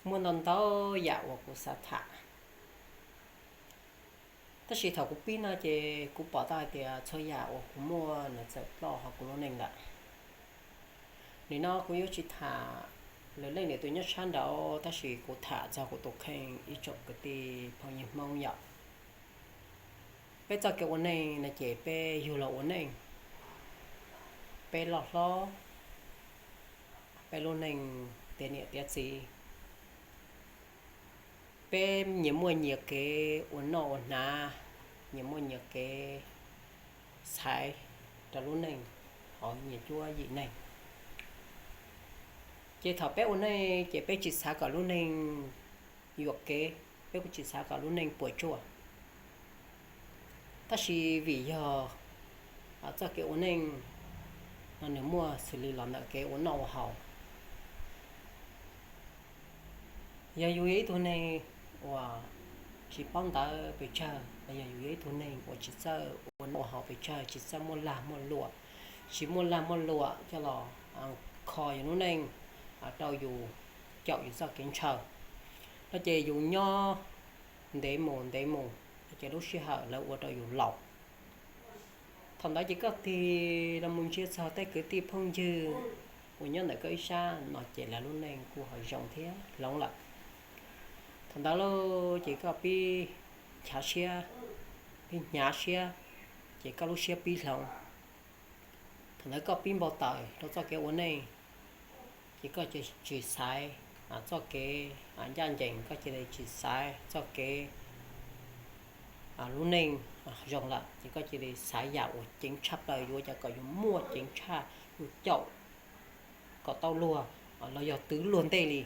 Muaj ntau ntau yam uas kuv xav tham, tab sis thaum kuv pib no ces kuv pom tau hais tias txhua yam uas kuv muaj nws txawm ploj hauv kuv lub neej lawm. Nim no kuv yuav tsis tham lwm leej lwm tus nyob sab nraud, tab sis kuv tham txog kuv tus kheej ib tsoom kwv tij phooj ywg Hmoob yom. Peb txoj kev ua neej no ces peb yug los ua neej, peb loj hlob, peb lub neej tiav niam tiav txiv, peb nyias muaj nyias kev ua noj ua hnav, nyias muaj nyias kev xaiv rau lub neej hauv nyias cuab yim neeg. Ces thaum peb ua neej ces peb tsis xav kom lub neej yuam kev, peb kuj tsis xav kom lub neej puas tsuaj. Tab sis vim yog txoj kev ua neej no nws muaj xws li los ntawm kev ua noj ua haus. Yog yus yog ib tug neeg uas tsis paub ntawv pes tsawg los yog yus yog ib tug neeg uas tsis txawj ua noj ua haus pes tsawg, tsis txawj muaj lag muaj luam, tsis muaj lag muaj luam coj los kho yus lub neej, rau yus caum yus txoj kev ntshaw no ces yus nyob ntev mus ntev mus no ces lub sij hawm lawv ua rau yus laus. Thaum ntawd ces koj tig los mus ntsia txog tej kwv tij phooj ywg uas nyob ntawm koj ib sab no ces lawv lub neej kuj ho zoo thiab hloov lawm. Thaum ntawd lauj ces koj pib nchav siab, pib hnyav siab, ces koj lub siab pib hloov. Thaum ntawd koj pib npau taws rau txoj kev ua neej, ces koj cia li tsis xaiv txoj kev ncaj ncees, koj cia li tsis xaiv txoj kev lub neej zoo lawm, ces koj cia li xaiv yam uas ceev tshaj plaws, yuav ua cas kom yus muaj ceev tshaj, yus caum kom tau luag los yog twv luag ntej li,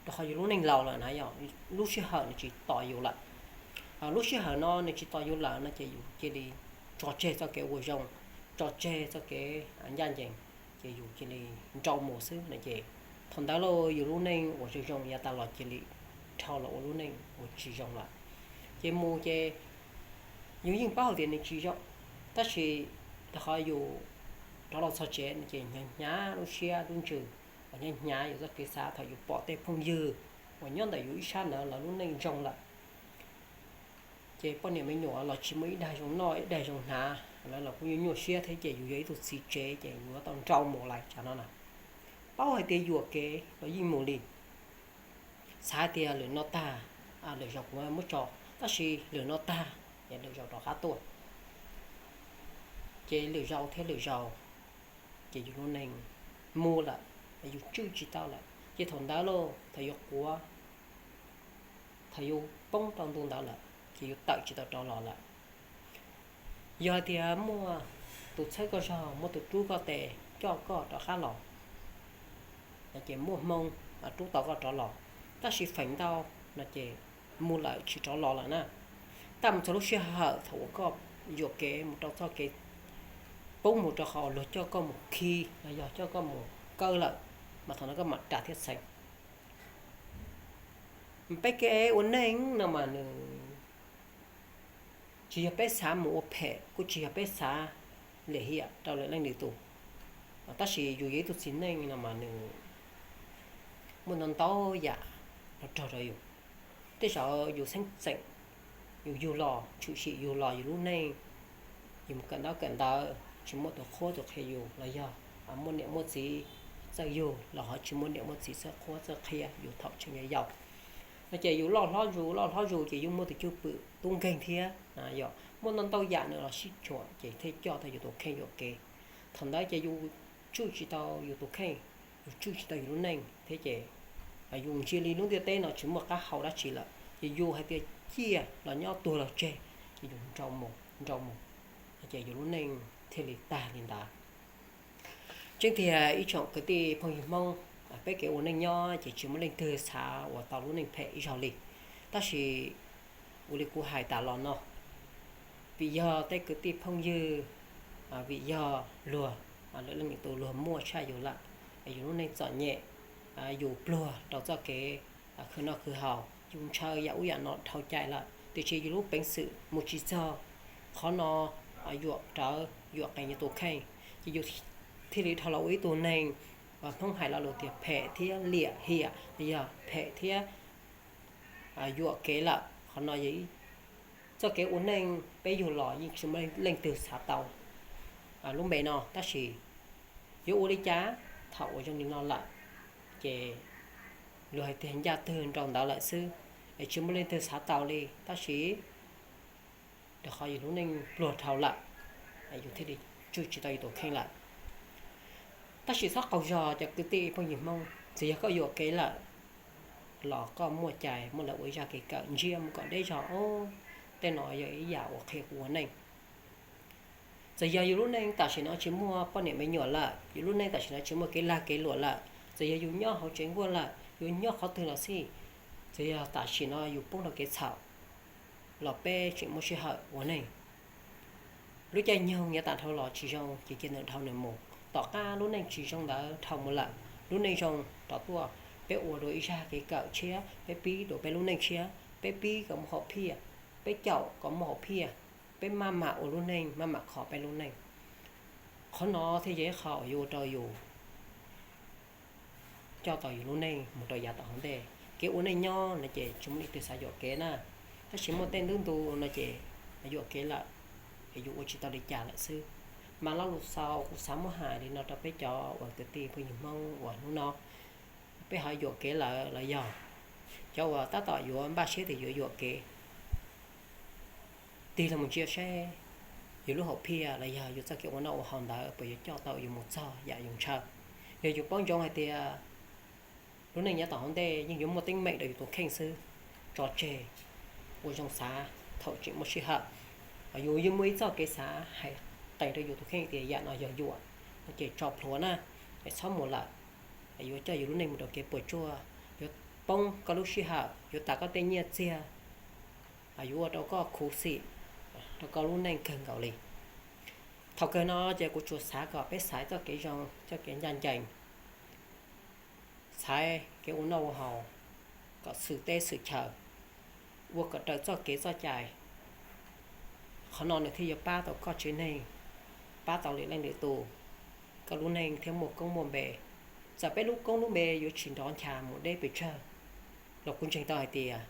rau qhov yus lub neej laus lawm na, yog lub sij hawm nws tsis tos yus lawm. Lub sij hawm no nws tsis tos yus lawm no ces yus cia li tso tseg txoj kev ua zoo, tso tseg txoj kev ncaj ncees, ces yus cia li nrau mus xwb no ces thaum ntawd lauj yus lub neej uas zoo zoo yav tas los cia li dhau los ua lub neej uas tsis zoo lawm. Ces mus ces yus yeej paub hais tias nws tsis zoo, tab sis rau qhov yus rov los txog tsev no ces hnyav hnyav lub siab lub ntsws, hnyav hnyav yus txoj kev xav thaum yus pom tej phooj ywg uas nyob ntawm yus ib sab ntawd lawv lub neej zoo lawm. Ces poj niam me nyuam los tsis muaj ib daig zoo noj ib daig zoo hnav, lawv los kuj nyuaj nyuaj siab thiab, ces yus yog ib tug txiv tsev ces yus yuav tau nrau mus lawm tsam no na. Paub hais tias yuam kev los yeej mus li, xav hais tias lwm no tag, lwm zaus kuv muab tso, tab sis lwm no tag, lwm zaus rov qab tuaj. Ces lwm zaus thiab lwm zaus, ces yus lub neej mus lawm, yus tswj tsis tau lawm. Ces thaum ntawd lauj, thaum yuav quav, thaum yus poob rau ntu ntawd lawm, ces yus tawm tsis tau rov los lawm. Yog hais tias muaj tus txhawb koj zog, muaj tus rub koj tes coj koj rov qab los, ces muaj hmoo rub tau koj rov los, tab sis feem ntau no ces mus lawm tsis rov los lawm na. Txij mus txog lub sij hawm thaum uas koj yuam kev mus rau txoj kev poob mus rau qhov luag coj koj mus khi los yog coj koj mus kaw lawm, mas thaum ntawd koj mam ras thiab txheem. Peb kev ua neej no mas nws tsis yog peb xav mus ua phem, kuj tsis yog peb xav lim hiam rau lwm leej lwm tus, tab sis yus yog ib tug txiv neej no mas nws muaj ntau ntau yam los raug rau yus. Tej zaum yus xeeb txheem, yus yug los tshwm sim yug los yus lub neej, yus mus kawm ntaub kawm ntawv tsis muaj tus qhuab tus qhia yus los yog muaj niam muaj txiv txawj yug los ho tsis muaj niam muaj txiv txawj qhuab txawj qhia yus thaum tseem yau yau no ces yus loj hlob zus loj hlob zus ces yus muaj tus cwj pwm tub nkeeg thiab, yog muaj ntau ntau yam nws los sib tshuam ces thiaj coj tau yus tus kheej yuam kev. Thaum ntawd ces yus tswj tsis tau yus tus kheej, yus tswj tsis tau yus lub neej thiab ces yus ntsia li lub ntiaj teb no tsis muaj qab hau dab tsi lawm, ces yus hais tias ciaj los nyob tuag los tseg, ces yus nrau mus nrau mus, ces yus lub neej thiaj li tag li ntawd. Tseeb tiag ib tsoom kwv tij phooj ywg Hmoob, peb kev ua neej nyob ces tsis muaj leej twg xav uas tau lub neej phem ib zaug li. Tab sis ua li kuv hais tas los no, vim yog tej kwv tij phooj ywg, vim yog luag, lwm leej lwm tus luag muaj tshaj yus lawm, yus lub neej txom nyem, yus pluag rau txoj kev khwv noj khwv haus, yus ntshaw yam ub yam no dhau cai lawm, tiam sis yus lub peev xwm mus tsis txog qhov no, yuam rawv yuam qees yus tus kheej, ces yus thiaj li dhau los ua ib tug neeg Hmoob hais lo lus tias phem thiab liam hiam, yog phem thiab yuam kev lawm. Qhov no yog txoj kev ua neej peb yug los yeej tsis muaj leej twg xav tau lub npe no, tab sis yuav ua li cas thaum uas zoo li no lawm ces luag hais tias ncaj twg nraug ntawd lawm xwb, es tsis muaj leej twg xav tau li. Tab sis rau qhov yus lub neej pluag dhau lawm, yus thiaj li tswj tsis tau yus tus kheej lawm. Tab sis txhob qaug zog cov kwv tij phooj ywg Hmoob, txawm yog koj yuam kev lawm los koj muaj cai muab lawv ua ib zaj kev kawm ntsiab mus kom deb zog. Tej no yog ib yam uas qhia kuv ua neej. Txawm yog yus lub neej tam sim no tsis muaj poj niam me nyuam lawm, yus lub neej tam sim no tsis muaj kev lag kev luam lawm, txawm yog yus nyob hauv tsev nkuaj lawm, yus nyob qhov twg los xij, txawm yog tam sim no yus poob rau kev txhaum los peb tseem muaj sij hawm ua neej. Lub caij nyoog yav tag dhau los tsis zoo ces cia nws dhau nws mus. Tom qab lub neej tsis zoo ntawd dhau mus lawm, lub neej zoo rov tuaj, peb ua dua ib zaj kev kawm tshiab, peb pib dua peb lub neej tshiab, peb pib kom muaj hom phiaj, peb caum kom muaj hom phiaj, peb maj mam ua lub neej, maj mam kho peb lub neej. Qhov no thiaj yog ib qho uas yuav ua rau yus coj tau yus lub neej mus rau yav tom hauv ntej. Kev ua neej nyob no ces tsis muaj leej twg xav yuam kev na, tab sis muaj tej ntu no ces yuam kev lawm, yus ua tsis tau li cas lawm xwb. Mas lo lus xaus kuv xav muab hais li no rau peb cov uas kwv tij phooj ywg Hmoob uas hnub no peb ho yuam kev lawm los yog cov uas tab tom yuav npaj siab tias yuav yuam kev, tig los mus ntsia seb yus lub hom phiaj los yog yus txoj kev ua noj ua haus ntawd puas yuav coj tau yus mus txog yam yus ntshaw. Yog yus paub ntsoov hais tias lub neej nyob tom hauv ntej yeej yuav muaj teeb meem rau yus tus kheej xwb, tso tseg, ua zoo xav thaum tseem muaj sij hawm. Yus yeej muaj ib txoj kev xav hais qees rau yus tus kheej tias yam no yog yuam, ces tso plhuav na, es txhob mus lawm. Yuav coj yus lub neej mus rau kev puas tsuaj, yuav poob koj lub sij hawm, yuav tas koj tej nyiaj txiag, yuav ua rau koj khuv xim rau koj lub neej kawg nkaus li. Thaum kawg no ces kuv tsuas xav kom peb xaiv txoj kev zoo, txoj kev ncaj ncees, xaiv kev ua noj ua haus kom xwm teb xwm chaw, ua kom raws txoj kev txoj cai. Qhov no nws thiaj yuav pab tau koj tsev neeg, pab tau lwm leej lwm tus, koj lub neej thiaj muaj koob muaj npe. Txawm peb lub koob lub npe yuav tsis nrov ncha mus deb pes tsawg los kuv ntseeg tau hais tias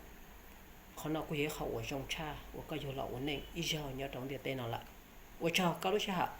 qhov no kuj yog ib qho uas zoo tshaj uas koj yug los ua neej ib zaug nyob rau ntiaj teb no lawm. Ua tsaug koj lub sij hawm.